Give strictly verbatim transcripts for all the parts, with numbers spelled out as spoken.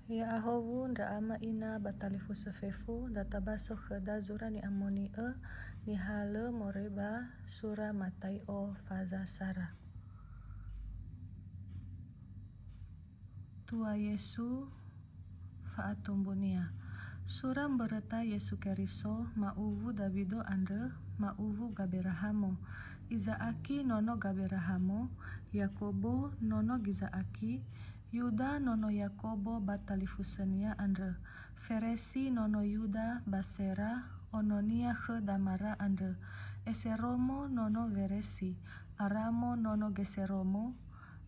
Ya'ahowu ndra ama ina ba talifusö fefu, da tabaso khöda zura ni'amoni'ö nihalö moroi ba sura Matai'o faza sara. Tua Yesu, fa'atumbunia. Sura mböröta Yesu Keriso, ma'uwu Dawido andrö, ma'uwu Gaberahamo. Iza'aki nono Gaberahamo, Yakobo nono Giza'aki, Yuda nono Yakobo ba talifusönia andrö, Feresi nono Yuda ba Sera, ononia khö Damara andrö, Eseromo nono Weresi, Aramo nono Geseromo,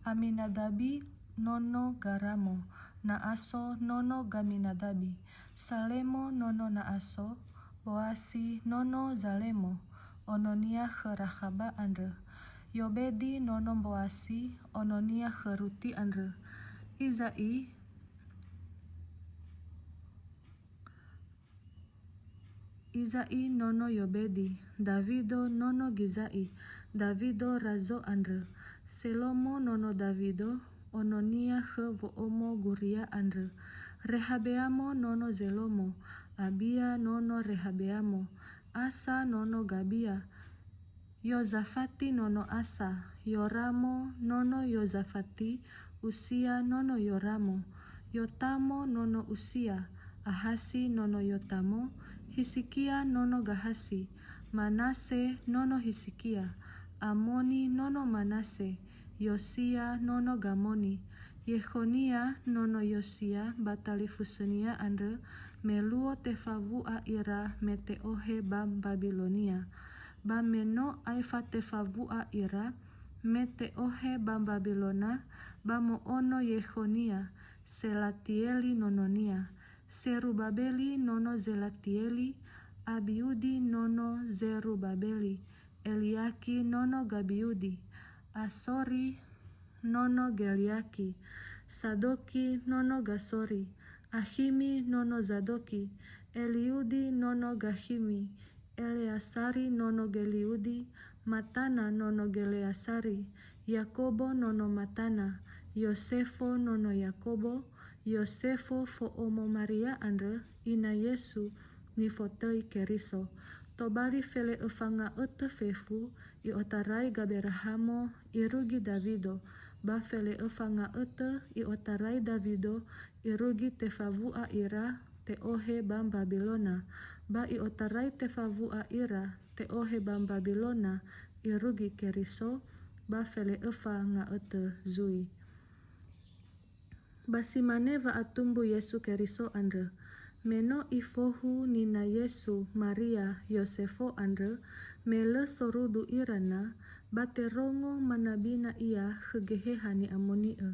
Aminadabi nono Garamo, Na'aso nono Gaminadabi, Salemo nono Na'aso, Boasi nono Zalemo, ononia khö Rakhaba andrö. Yobedi nono Mboasi, ononia khö Ruti andrö. Iza'i, Iza'i nono Yobedi, Dawido nono Giza'i, Dawido razo andrö. Selomo nono Dawido, ononia khö wo'omo Guria andrö. Rehabeamo nono Zelomo, Abia nono Rehabeamo, Asa nono Gabia, Yozafati nono Asa, Yoramo nono Yozafati, Usia nono Yoramo, Yotamo nono Usia, Ahasi nono Yotamo, Hisikia nono Gahasi, Manase nono Hisikia, Amoni nono Manase, Yosia nono Gamoni, Yekhonia nono Yosia ba talifusönia andrö, me luo tefawu'a ira me te'ohe ba Mbabilonia. Ba me no aefa tefawu'a ira, me te'ohe ba Mbabilona, ba mo'ono Yekhonia, Selatieli nononia, Serubabeli nono Zelatieli, Abiudi nono Zerubabeli, Eliaki nono Gabiudi, Asori nono Geliaki, Sadoki nono Gasori, Akhimi nono Zadoki, Eliudi nono Gakhimi, Eleasari nono Geliudi, Matana nono Geleasari, Yakobo nono Matana, Yosefo nono Yakobo, Yosefo fo'omo Maria andrö, ina Yesu, nifotöi Keriso. Tobali fele'öfa nga'ötö fefu, i'otarai Gaberahamo irugi Dawido, ba fele'öfa nga'ötö i'otarai Dawido irugi tefawu'a ira te'ohe ba Mbabilona, ba i'otarai tefawu'a ira te'ohe ba Mbabilona irugi Keriso, ba fele'öfa nga'ötö zui. Ba si mane wa'atumbu Yesu Keriso andrö. Me no ifohu nina Yesu, Maria, Yosefo andrö, me lö sorudu ira na, ba terongo manabina ia khö Geheha Ni'amoni'ö.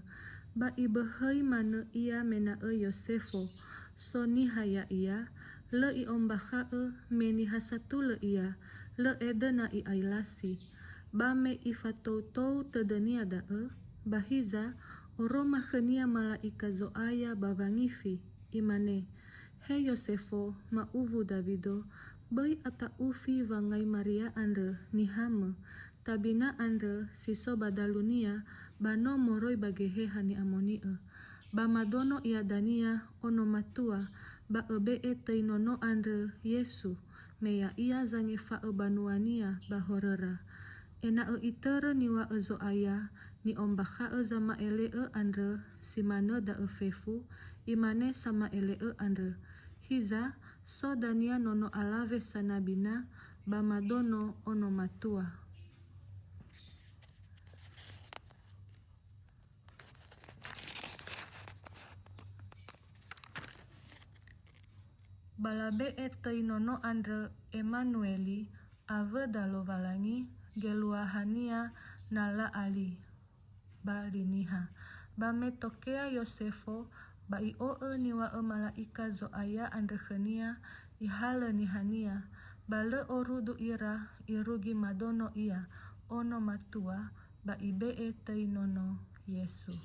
Ba iböhöi manö ia mena'ö Yosefo, so niha ya'ia, lö i'ombakha'ö, me niha satulö ia, lö edöna i'ailasi. Ba me ifatoutou tödönia da'ö, ba hiza, oroma khönia mala'ika Zo'aya ba wangifi, imane, "He Yosefo, ma'uwu Dawido, böi ata'ufi wangai Maria andrö nihamö. Tabina andrö si so ba dalunia ba no moroi ba Geheha Ni'amoni'ö. Ba madono ia dania ono matua, ba öbe'e töi nono andrö Yesu, me ya'ia zangefa'ö banuania ba horöra. Ena'ö itörö niŵa'ö Zo'aya, ni'ombakha'ö zama'ele'ö andrö si manö da'ö fefu, imane sama'ele'ö andrö. Hiza, so dania nono alawe sanabina, ba madono ono matua." Ba labe'e töi nono andrö Emanueli, awöda Lowalangi, geluahania na la'ali ba li niha. Ba me tokea Yosefo, ba i'o'ö niŵa'ö mala'ika Zo'aya andrö khönia, ihalö nihania, ba lö orudu ira irugi madono ia, ono matua, ba ibe'e töi nono Yesu.